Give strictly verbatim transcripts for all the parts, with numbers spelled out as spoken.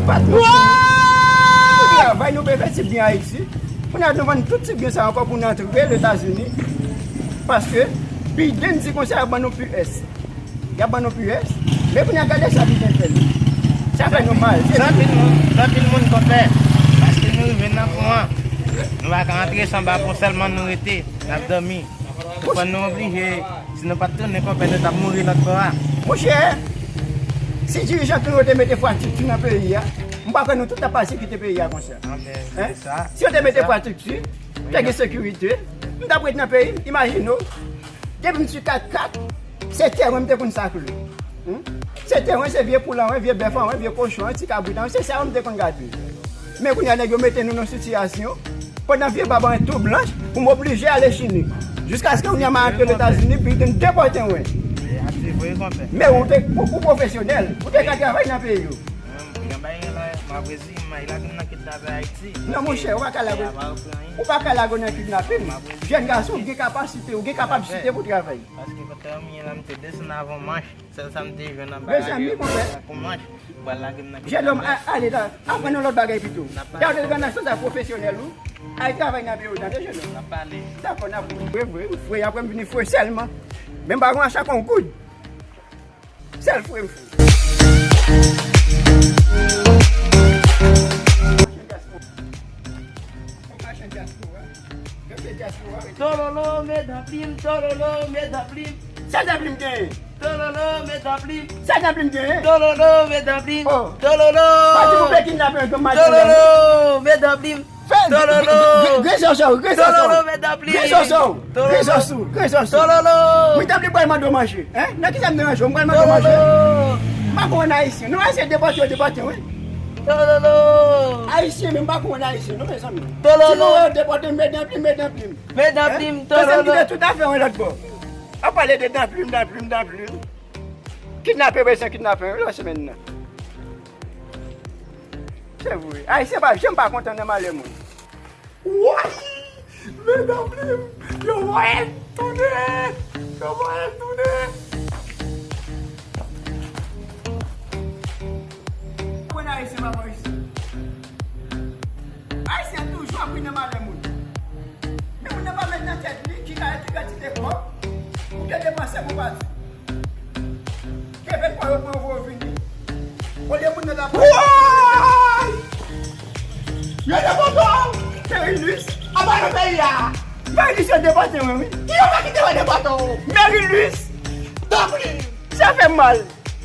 Patwon. Nou travay, nou peye ti byen Ayiti. Kounye a nou vann tout ti byen sa ankò pou nou antre Lèzetazini. Paske Biden di konsa y ap ban nou P S. Y ap ban nou P S. Men kounye a gade sa Biden fè nou. Sa fè nou mal. Sa anpil moun, sa anpil moun konpè. Paske nou rive nan pwen an. Nou pa ka antre se anba pwen sèlman nou rete. N ap dòmi. Fann nou oblije, si nou pa t tounen konpè nou t ap mouri lòt bò a. Monchè, si dirijan nou yo te mete enfrastrikti nan peyi a, m pa kwè nou tout t ap pase kite peyi a konsa. Hein? Si yo te mete enfrastrikti, te gen sekirite, m t ap ret nan peyi m, imajine w. Depi m sou kat kat, se tè mwen m te konn sakle. Hmm? Se tè mwen, se vye poul an mwen, vye bèf an mwen, vye kochon an, ti kabrit an mwen, se sa yo m te konn gade. Men kounye a nèg yo mete nou nan sitiyasyon, pandan vye bab an tou blanch, pou m oblije ale Chili. Jiskaske kounye a m a antre Lèzetazini, Biden depòte mwen. Men ou te, ou, ou pwofesyonèl, ou te ka travay nan peyi ou. Non, monchè, ou pa ka lage, ou pa ka lage nan kidnapin. Jèn gason, ou gen kapasite, ou gen kapasite pou travay. Paske pandan m ye la, m te desann avon manch. Sèl sa m te jwenn anba lari a, m pran manch, m pral lage m nan kidnapin. Jènòm, ale la, aprann yon lòt bagay pito. Gade òganizasyon sa pwofesyonèl ou. Al travay nan biwo, tande jènòm. N ap pale. Dakò, n ap fre, fre, fre, apre m vini fre sèlman. Men m pa gen acha kon goud. Sèl fre m fre. Tololo, men danplim, tololo, men danplim. Sa danplim genyen? Tololo, men danplim. Sa danplim genyen? Tololo, men danplim. Oh. Tololo. Pati pou pè kidnape yon granm maten. Tololo, men danplim. Fè gre sòsò, gre sòsò. Tololo, men danplim. Gre sòsò, gre sòsò, gre sòsò. Tololo. Mwen danplim pral mande w manje. Hein? Nan ki sa m deranje w? Mwen pral mande w manje. Tololo. M pa konn ayisyen. Nou ayisyen depòte yo depòte, wi. Tololo. Ayisyen, men m pa konn ayisyen, non, mezanmi. Tololo. Si nou wè yo depòte, men danplim, men danplim. Men danplim, tololo. Mezanmi, kite tout afè yon lòt bò. Ap pale de danplim, danplim, danplim. Kidnape, bezwen kidnape, wi, lòt semèn nan. Se vre. Ayisyen pa janm pa kontan nan malè moun. Woy! Men danplim, yo voye l tounen! Yo voye l tounen! Mwen ayisyen pa bò isi. Ayisyen toujou ap ri nan malè moun. Men moun nan pa met nan tèt li ki ka, ki kantite kòb ou te depanse pou pati. Kevin pran yo, pran yo vini. Olye moun nan ta pran. Woy! Yo depòte w! Merilis, anba nan peyi a! Merilis, yo depòte mwen, wi. Ki yo fè ki te wè depòte w? Merilis! Danplim! Sa fè m mal.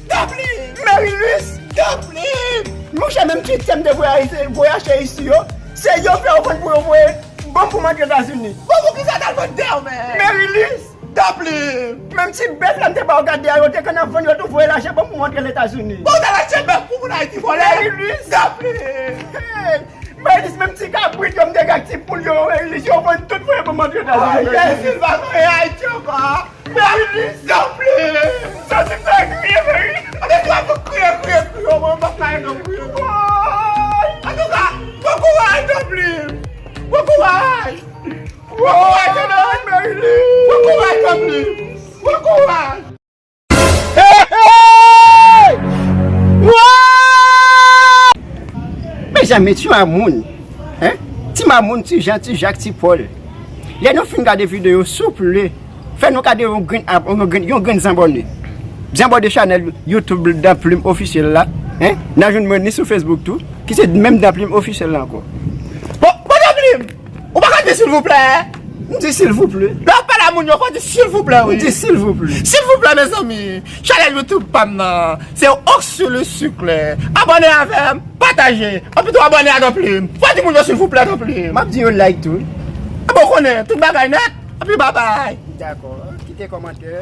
Danplim! Merilis! Danplim! Monchè, menm ti tè m te voye, voye achte isi yo, se yo fè yo vann pou yo voye ban m pou m antre Etazini. Bon, poukisa t al vann tè w, men? Merilis! Danplim! Menm ti bèf la m te ba w gade a, yo te konn ap vann, yo tou voye lajan ban m pou m antre Etazini. Bon, w t al achte bèf pou moun Ayiti vòlè? Merilis! Danplim! Hey! Merilis, menm ti kabrit yo m te gen ak ti poul yo, Merilis, yo vann tout voye ban m antre Etazini. Ay, Jezi, pa voye Ayiti ankò. Merilis, danplim! M santi m ta kriye, Merilis. Ane sa pou kriye, kriye, kriye, mwen pa ka ede w kriye. Woy! Antouka, bon kouraj, danplim! Bon kouraj! Bon kouraj, Merilis! Bon kouraj, danplim! Bon kouraj! Hey, hey! Woy! Mezanmi, ti mamoun, hein? Ti mamoun, ti Jan, ti Jak, ti Pòl. Lè nou fin gade videyo, souple, fè nou gade yon grenn ab-, yon grenn, yon grenn zanbòne. Zanbòne chanèl YouTube Danplim Ofisyèl la, hein? N a jwenn mwen ni sou Facebook tou, ki se menm Danplim Ofisyèl la ankò. Bon, bon, Danplim! Ou pa ka di silvouplè? M di silvouplè. Lè w ap pale a moun yo, fò w di silvouplè, wi. M di silvouplè. Silvouplè, mezanmi. Chanèl YouTube pa m nan, se Onk sou le Sucre. Abòne avè m, pataje. Anpi tou abòne a Danplim. Fò w di moun yo silvouplè, Danplim. M ap di yo like tou. Bon, konnen, tout bagay nèt. Anpi babay. Dakò. Kite kòmantè.